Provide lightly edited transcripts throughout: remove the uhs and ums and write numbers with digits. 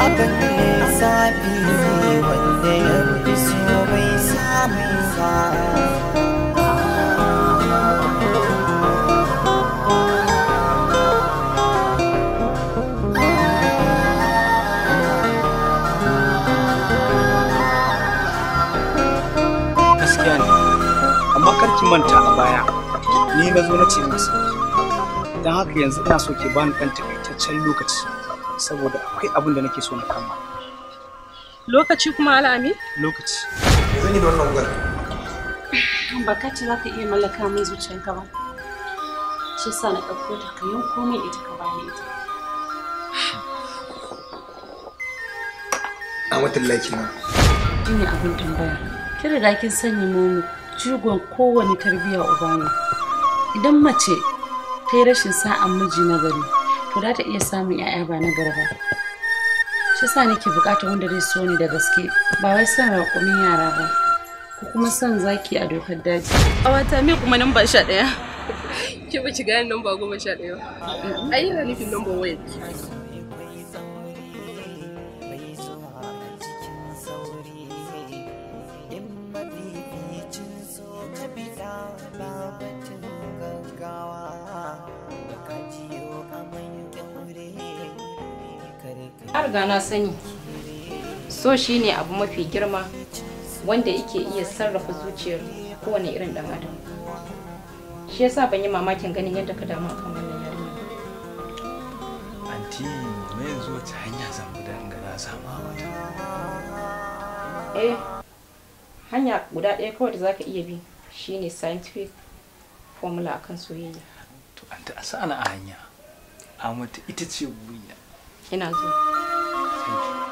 Abin zafi wanda ya fi so bai samu ba. Gaskiya ne, amma kar ki manta a baya ni na zo na ce masa, don haka yanzu ina so ki bani ɗan takaitaccen lokaci saboda akwai abin da nake so na kammala. Lokaci kuma Al'amin? Lokaci. Zan yi da wannan wuƙar. Ba ka ce za ka iya mallaka min zuciyanka ba. Shi yasa na ɗauko ta ka yanko min ita ka bani ita. Amatullahi kenan. Shi ne abin tambaya. Kin riga kin sani momi jigon kowane tarbiyya uba ne. Idan mace ta yi rashin sa'an miji na gari, to za ta iya samun 'ya'ya ba na gari ba. Shi yasa nake buƙatar wanda zai so ni da gaske, ba wai son raƙumin yara ba, ko kuma son zaki a dokar daji. Ƙawata me kuma namba 11? Ke ba ki gane namba 11 ba. Ai yana nufin namba wayar ki. Na riga na sani, so shi ne abu mafi girma wanda yake iya sarrafa zuciyar kowane irin ɗan adam. Shi yasa ban yi mamakin ganin yadda ka damu akan wannan yarinya. Anti, me yanzu wace hanya zan bi don ga na samu wata? Eh, hanya guda ɗaya kawai da zaka iya bi shine scientific formula akan soyayya. To anti, a sa a hanya. Amatu ita ce burina. Ina zuwa. Thank you.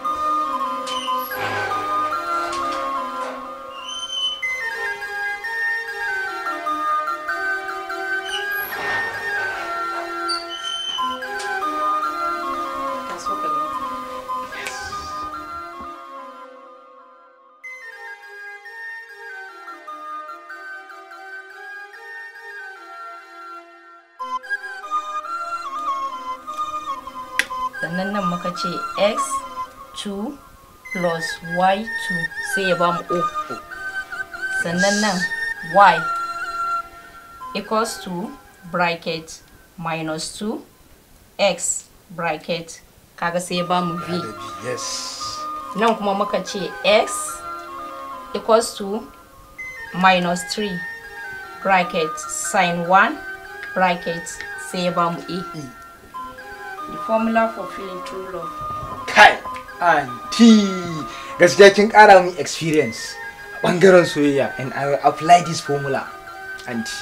Taso ka gani. Sannan nan muka ce x2 plus y2 sai ya bamu o. Sannan nan y equals to bracket minus 2 x bracket, kaga sai ya bamu v. Yes. Nan kuma muka ce x equals to minus 3 bracket sin 1 bracket sai ya bamu a. The formula for feeling true love. Kai, anti, gaskiya kin ƙara min experience a ɓangaren soyayya and I will apply this formula, anti.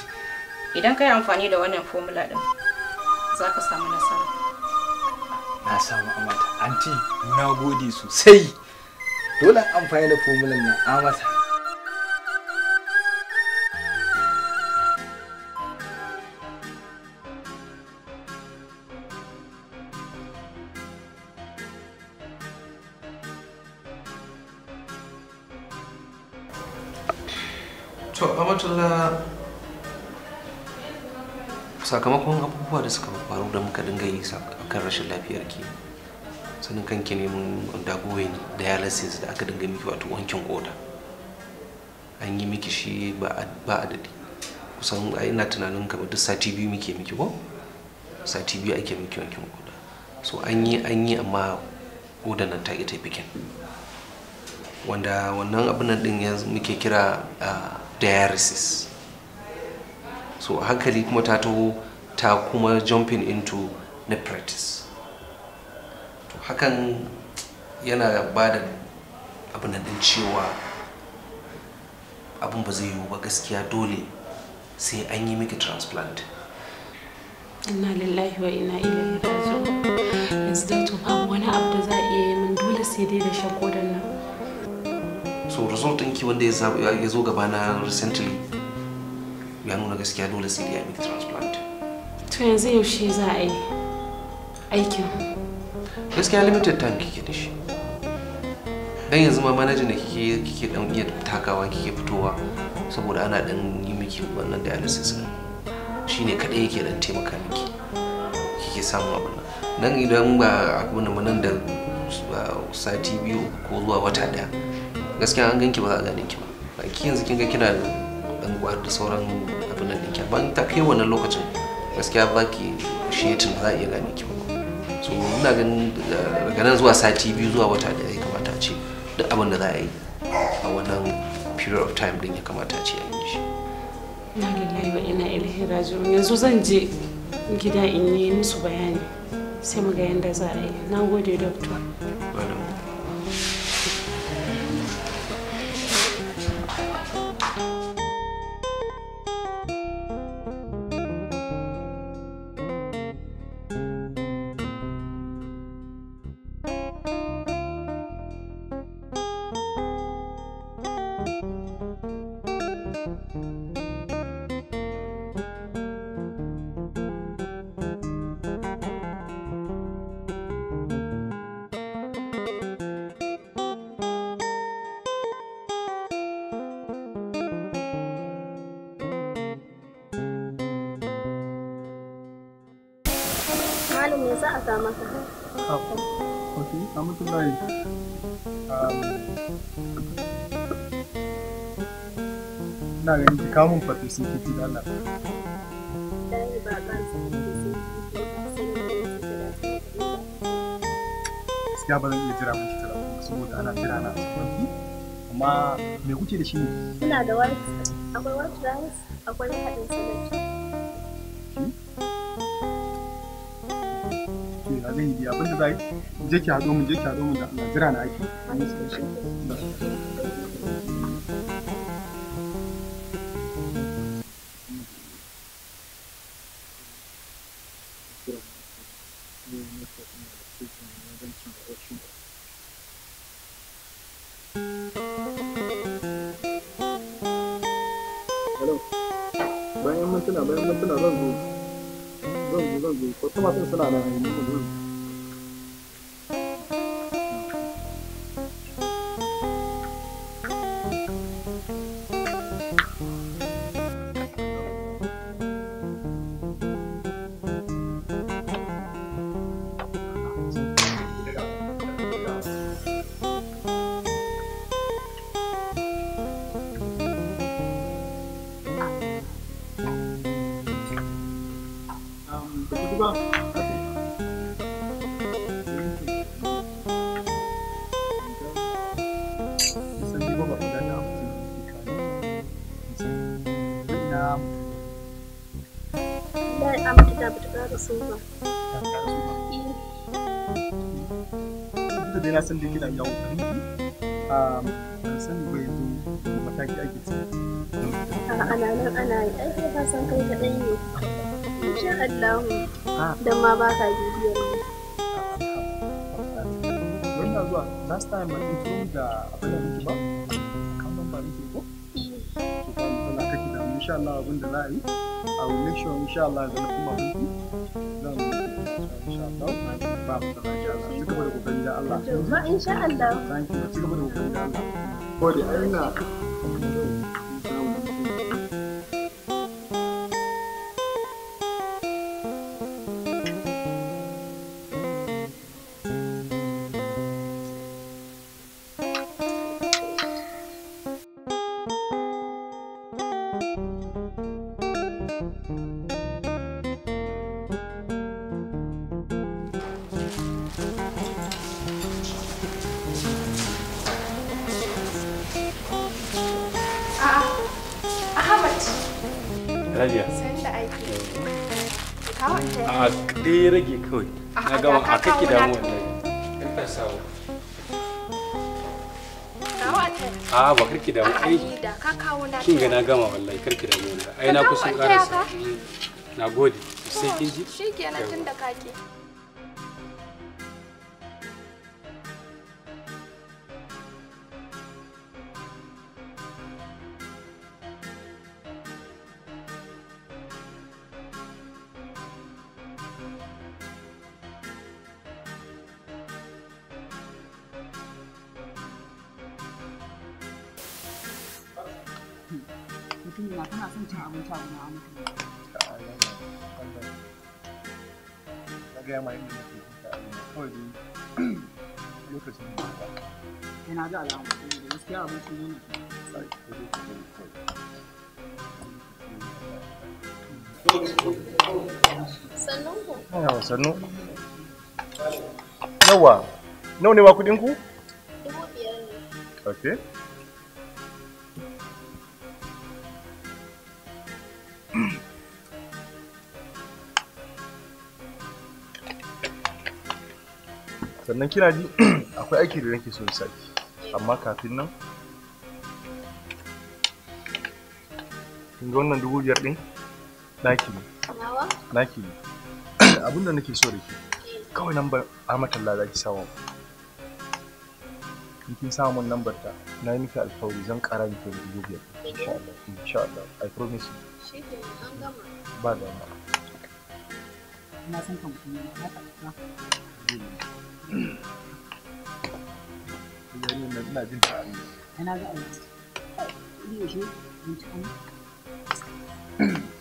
Idan ka yi amfani da wannan formula din, za ka samu nasara. Na samu Amata. Anti, na gode sosai. Dole in amfani da formulan nan Amata. To, Amatullah, sakamakon abubuwa da suka faru da muka dinga yi akan rashin lafiyarki, sanin kanki ne mun undergoing dialysis da aka dinga miki, wato wankin koda. An yi miki shi ba adadi. Kusan ai ina tunanin kamar duk sati 2 muke miki ko? Sati 2 ake miki wankin koda. So an yi amma kodan nan ta ƙi ta bikin. Wanda wannan abin nan din yanzu muke kira dialysis. So a hankali kuma ta taho ta kuma jumping into nephritis. To hakan yana ba da abin nan din cewa abin ba zai yiwu ba gaskiya, dole sai an yi miki transplant. Inna lillahi wa inna ilaihi raji'un. Yanzu doctor babu wani abu da za a iya yi min, dole sai dai da shan kodan nan. So result ɗinki wanda ya zo gabana recently ya nuna gaskiya dole sai dai a miki transplant. To yanzu yaushe za a yi aikin? Gaskiya limited time kike da shi. Dan yanzu ma manajin da kike dan iya takawa kike fitowa saboda ana dan yi miki wannan dialysis din. Shine kadai yake dan taimaka miki. Kike samun abin nan. Nan idan ba abin nan da sati 2 ko zuwa wata 1, gaskiya an ganki ba za a gane ki ba. Ki yanzu kin ga kina dan gwar da sauran abin nan ɗinki, amma ta kai wannan lokacin gaskiya ba ki shetin, ba za a iya gane ki ba. So ina ganin daga nan zuwa sati 2 zuwa wata 1 ya kamata a ce duk abin da za a yi a wannan period of time din ya kamata a ce an yi shi. Inna lillahi wa inna ilaihi raji'un. Yanzu zan je gida in yi musu bayani, sai mu ga yanda za a yi. Na gode, doctor. Malam, me za a sa maka? Ok, Amatullahi. Ina ganin ki kawo min farfesun kifi da Allah. Dai ba zan sa farfesun kifi ba, sai na minti 30 da. Gaskiya ba zan iya jira minti 30 saboda ana jira na a banki. Amma me kuke da shi ne? Muna da white, akwai white rice, akwai haɗin salad. Ya zan yi abin da za yi, je ki haɗo min, je ki haɗo min da Allah, jira na ake. Hello. Bayan mintuna zan zo. Zan zo. Kwastoma ɗin suna nan, zan zo. Duk da dai na san dai kina yawo ƙoƙarin ki, ban sani ba yanzu mataki ake ciki. A'a, ana nan ana yi, ai kai ka san kai kaɗai ne. Insha Allahu, dan ma ba ka bibiyar mu. Wannan zuwa last time ban turo da abin da nake ba, account number nake ko? To ba matsala, kake da insha Allah abin da za a yi, I will make sure insha Allah da na kuma banki zan insha Allah ba matsala insha Allah. Ci gaba da kokari da Allah. Ba insha Allah. Thank you. Ci gaba da kokari da Allah. Gode, ai ina Rabiya. San da aiki. Kawo in taya. A ɗaya rage kawai. Na gama a kake damu wallahi. Karka sawo. Kawo a taya. A ba karki damu ai. Da ka kawo na. Kin ga na gama wallahi, karki damu wallahi. Ai na kusan karasa. Na gode. Sai kin ji? Shikenan tun da kake. Mutum na kana son cin abinci a wani amurka. Na gaya ma inda nake jin ta abu kawai dai Lokacin da ba. Sai na ga alama saboda gaskiya abincin yana. Sai ko dai ka bari kawai. Sannun ku. Yawa sannu. Yawa. Nawa ne ma kuɗin ku? 5,000 ne. Okay. Sannan kina ji akwai aiki da nake so in saki. Amma kafin nan kin ga wannan 5,000 ɗin naki ne. Nawa? Naki ne. Abin da nake so da ke kawai lambar Amatalla za ki samu. In kin samu mun lambar ta na yi miki alkawari zan ƙara miki wani 5,000. Insha Allah. Insha Allah. I promise you. Shi kenan an gama. Ba damuwa. Ina son ka mutum yana haka. Yarinyar nan ina jin ta a raina. Sai na ga alama. Kuɗi yaushe abinci an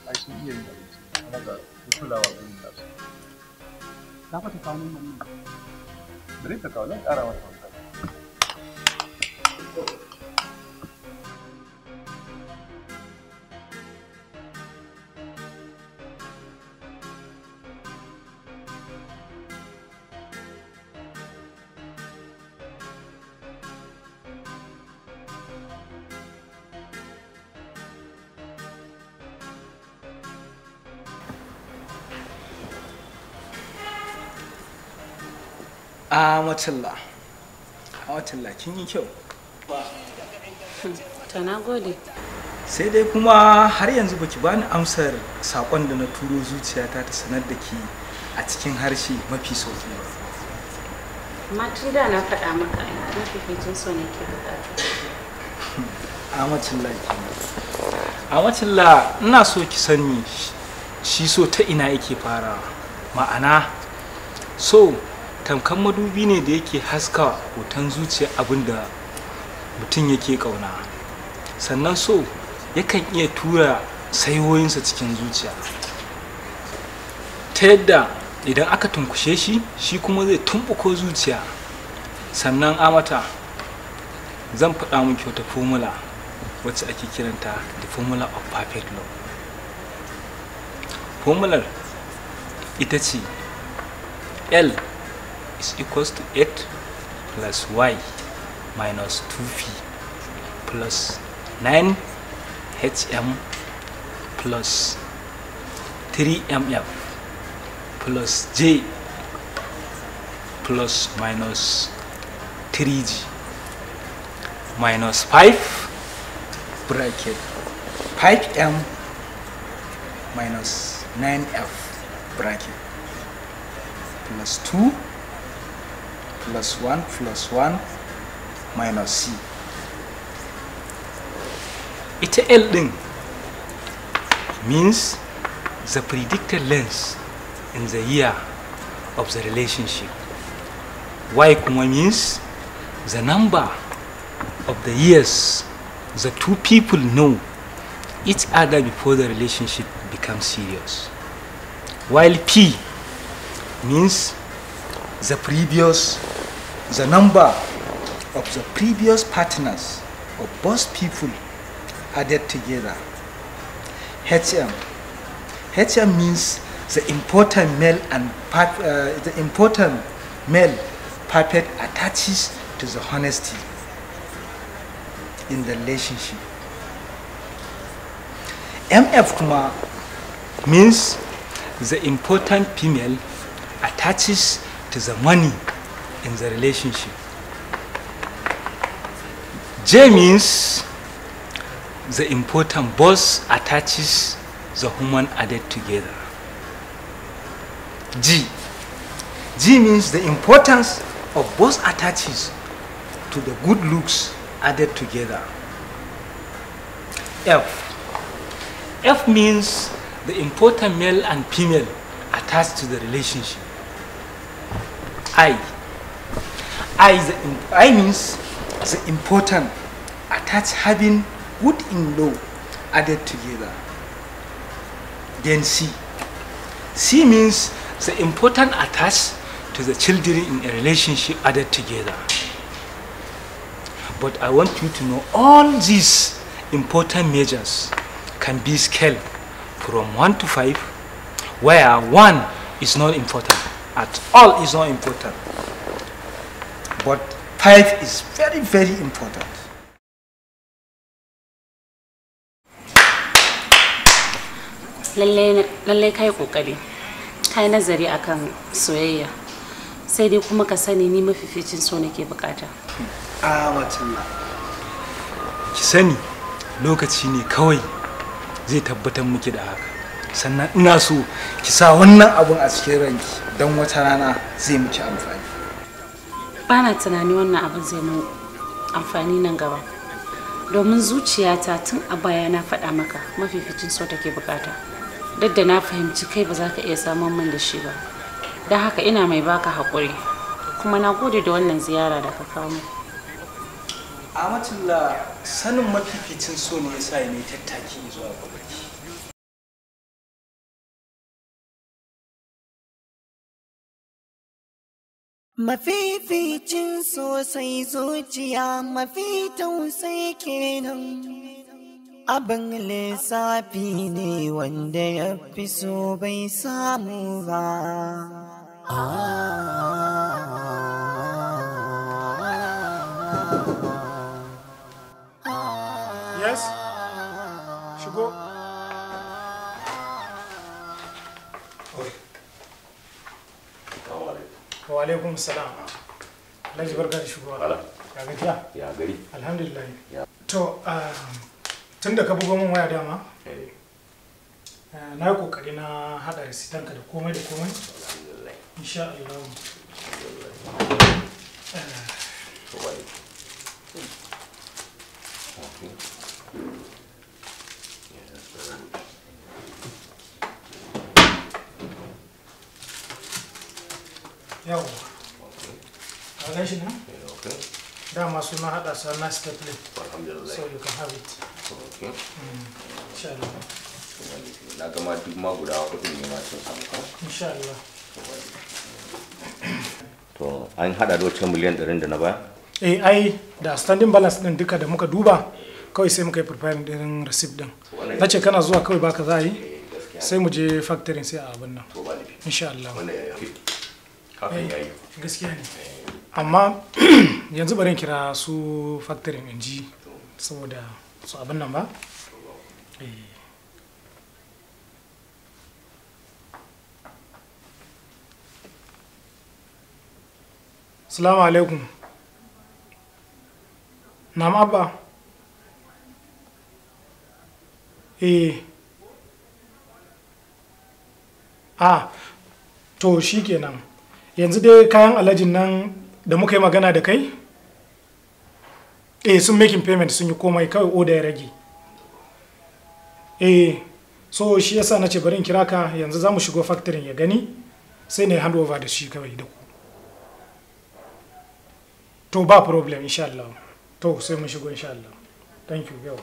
Ai sun iya yin abinci. Kuma ga kulawa irin nasu. za ku ta kawo min wannan. Bari ta kawo zan ƙara mata wata. Amatullah. Amatullah kin yi kyau. To na gode. Sai dai kuma har yanzu baki bani amsar sakon da na turo zuciyata ta sanar da ke a cikin harshe mafi sauki ba. Amma tun da na faɗa maka ai mafificin so ne ke bukata. Amatullah kenan. Amatullah ina so ki sani shi so ta ina yake farawa. Ma'ana so tamkan madubi ne da yake haska hoton zuciya abin da mutum yake kauna. Sannan so yakan iya tura saiwoyinsa cikin zuciya. Ta yadda idan aka tunkushe shi, shi kuma zai tumɓuko zuciya. Sannan Amata zan faɗa miki wata formula wacce ake kiranta the formula of perfect love. Formular ita ce L is equals to 8 plus Y minus 2P plus 9HM plus 3MF plus J plus minus 3G minus 5 bracket 5M minus 9F bracket plus 2 plus 1 plus 1 minus C. Ita L ɗin means the predicted length in the year of the relationship. Y kuma means the number of the years the two people know each other before the relationship becomes serious. While P means the number of the previous partners of both people added together. HM. HM means the important male and the important male puppet attaches to the honesty in the relationship. MF kuma means the important female attaches to the money in the relationship. J means the important boss attaches the human added together. G. G means the importance of both attaches to the good looks added together. F. F means the important male and female attached to the relationship. I. I means the important attached having good in law added together. Then C. C means the important attached to the children in a relationship added together. But I want you to know all these important measures can be scaled from 1 to 5, where 1 is not important, at all is not important. But 5 is very, very important. Lallai kai kokari, kai nazari akan soyayya, sai dai kuma ka sani ni mafificin so nake bukata. Amatullah, ki sani lokaci ne kawai zai tabbatar miki da haka. Sannan ina so ki sa wannan abun a cikin ranki don wata rana zai miki amfani. Bana tunani wannan abun zai mun amfani nan gaba, domin zuciyata tun a baya na faɗa maka mafificin so take bukata. Duk da na fahimci kai ba za ka iya samun min da shi ba, don haka ina mai baka haƙuri, kuma na gode da wannan ziyara da ka kawo min. Amatullah, sanin mafificin so ne yasa ya ne tattaki zuwa gabanki. Mafificin sosai zuciya mafi tausayi kenan. Abin lissafi ne wanda ya fi so bai samu ba. Yes, shigo. Wa alaikum salam. Alhaji, barka da shigowa. Ya gajiya? Ya gari. Alhamdulillah. To, tun da ka bugo min waya dama, na yi kokari na haɗa risitanka da komai da komai. Insha Allah. Yawwa. Ka gan shi nan? Dama suna haɗa su na stapling. Alhamdulillah. So you can have it. Okay. Insha Allah. Na gama duk ma guda hudu ne ma sun samu ko? Insha Allah. To an hada da wacce miliyan 100 da na baya? Eh, ai da standing balance din duka da muka duba kawai sai muka yi preparing din receipt din. Na ce kana zuwa kawai baka za a yi, sai mu je factory sai a abin nan. Insha Allah. Wannan yayi. Hakan yayi. Gaskiya ne. Amma yanzu bari in kira su factory in ji saboda su abin nan ba. Eh. Salamu alaikum. Na'am Abba. Eh. Ah, to shikenan. Yanzu dai kayan alhajin nan da muka yi magana da kai? Eh, sun making payment sun yi komai, kawai order ya rage. Eh, so shi yasa na ce bari in kira ka yanzu za mu shigo factory ya gani sai ne hand over da shi kawai da ku. To ba problem insha Allah. To sai mun shigo insha Allah. Thank you yawa.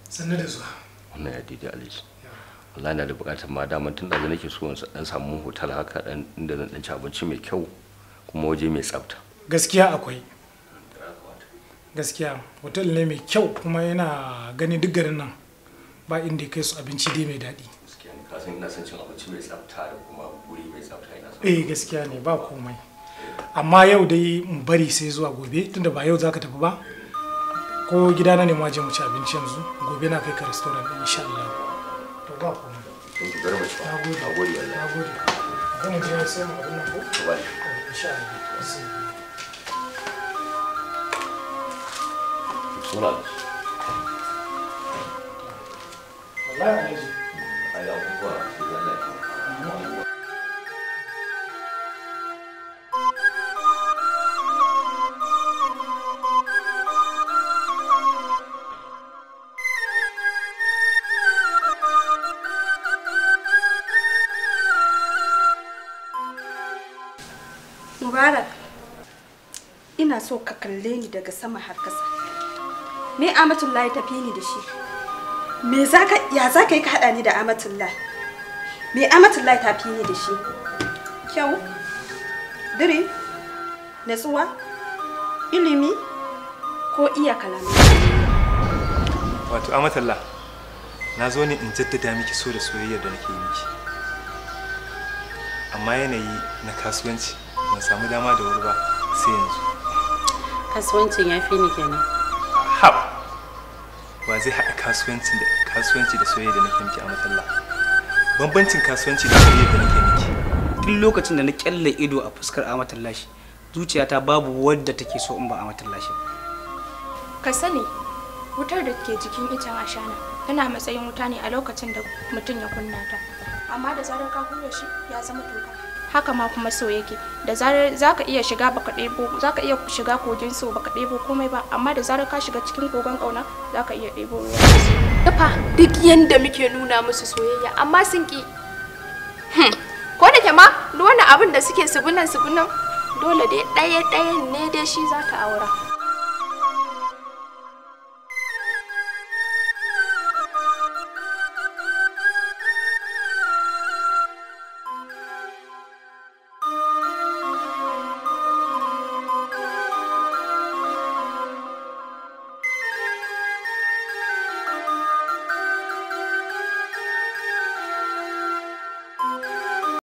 Sannu da zuwa. Wannan ya daidai Alhaji. Wallahi na da bukatar ma daman tun da nake so in dan samu hotel haka dan inda zan dan ci abinci mai kyau kuma waje mai tsafta. Gaskiya akwai. Gaskiya hotel ne mai kyau kuma yana gani duk garin nan ba inda ya kai su abinci dai mai daɗi. Gaskiya ne, ka san ina son cin abinci mai tsafta da kuma guri mai tsafta ina son. Eh gaskiya ne ba komai. Amma yau dai mu bari sai zuwa gobe tunda ba yau zaka tafi ba. Ko gidana ne ma je mu ci abinci yanzu, gobe na kai ka restaurant din insha Allah. To ba komai. Thank you very much. Nagode. Nagode wallahi. Nagode. Bari mu je sai mu abin nan ko? To bye. Insha Allah. See you. Suna. Wallahi Alhaji. Ai abubuwa sai Allah ya taimaka. Mubarak, ina so ka kalle ni daga sama har kasa. Me Amatullahi tafi ni da shi? Me zaka ya zaka yi ka hada ni da Amatullahi? Me Amatullahi tafi ni da shi? Kyau, diri, natsuwa, ilimi ko iya kalamai? Wato Amatalla, na zo ne in jaddada miki so da soyayyar da nake yi miki. Amma yanayi na kasuwanci ban samu dama da wuri ba sai yanzu. Kasuwancin ya fi ni kenan. Hab! Wa zai haɗa kasuwanci da soyayya da nake miki, Amatalla? Bambancin kasuwanci da soyayya da nake miki. Duk lokacin da na kyalle ido a fuskar Amatallashi, zuciyata babu wadda take so in ba Amatallashi. Ka sani, wutar da ke jikin icen ashana tana matsayin wuta ne a lokacin da mutum ya kunna ta. Amma da zarar ka hura shi ya zama toka. Haka ma kuma so yake. Da zarar zaka iya shiga baka ɗebo, zaka iya shiga kogin so baka ɗebo komai ba, amma da zarar ka shiga cikin kogon ƙauna zaka iya ɗebo ruwa. Dafa duk yanda muke nuna musu soyayya amma sun ki. Ko da ke ma duk wani abin da suke subunan subunan dole dai ɗaya ɗayan ne dai shi za ta aura.